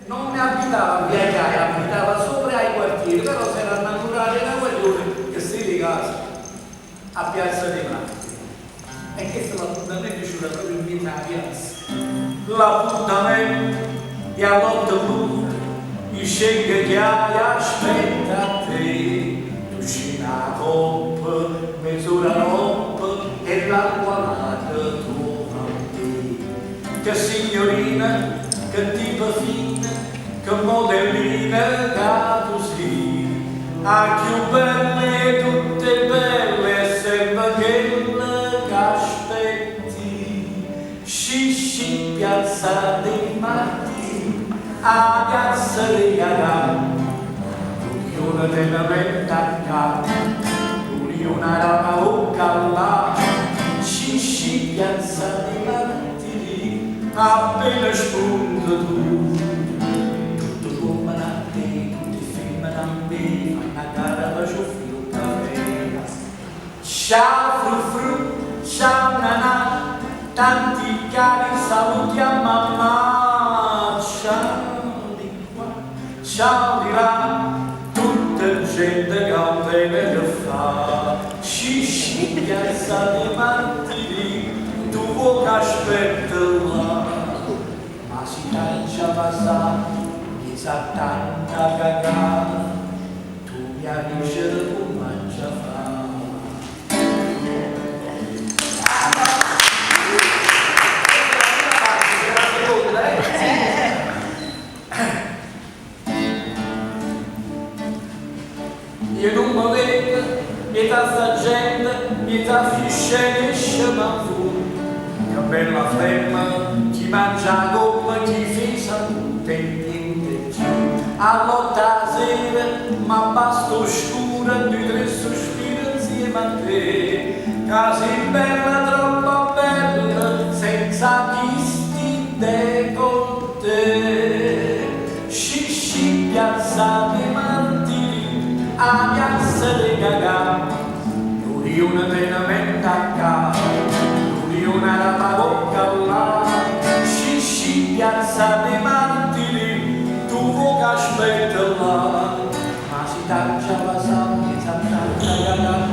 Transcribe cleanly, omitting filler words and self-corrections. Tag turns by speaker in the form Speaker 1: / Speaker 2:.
Speaker 1: Non abitava a via Chiaia, abitava sopra ai quartieri, però si era innamorato di una guaglione che stava di casa a Piazza dei Martiri. E questo l'appuntamento c'era proprio in mezzo alla piazza. L'appuntamento è all'otto l'una, io scengo a Chiaia, aspetta a te. Tu scendi 'a coppa, mezz'ora dopo, e l'acqua là che trova a te. Che signorina, che tipo fine, che modellina che tu sei. A più bella 'e tutte belle è sempre quella che aspetti. Sci sci piazza dei Martiri, a piazza dei Cagà, L'unione tene mente a ccà, l'unione la bocca là. Sci sci piazza dei Martiri, appena spunta tu. Tutto l'uomo a te, tutti femmine a me, fanno una gara per offrire un caffè. Ciao fru fru, ciao nanà, tanti cari saluti a mamma. Ciao di qua, ciao di là, tutta gente che non tene che fa. Sci sci piazza dei Martiri, tu vuoi che aspetta là. Ma si t'aggia vasà, mi sa tanta cagà, tu mi dicere come mangia fa. Questa è la seconda, eh? Io non mi vedo, metà sta gente, metà fisce esce ma fu. Che bella flemma, chi mangia la gomma, chi fisa tutto e niente più. All'otto sera, ma basta oscura, due tre sospiri insieme a te. Che sei bella, troppo bella, senza chisti decolleté. Sci sci piazza dei Martiri, a piazza dei Cagà, l'unione tene mente a ccà, l'unione la bocca là. Sci sci piazza dei Martiri, tu vuoi che aspetta là. Ma si t'aggia vasà, mi sa tanta cagà.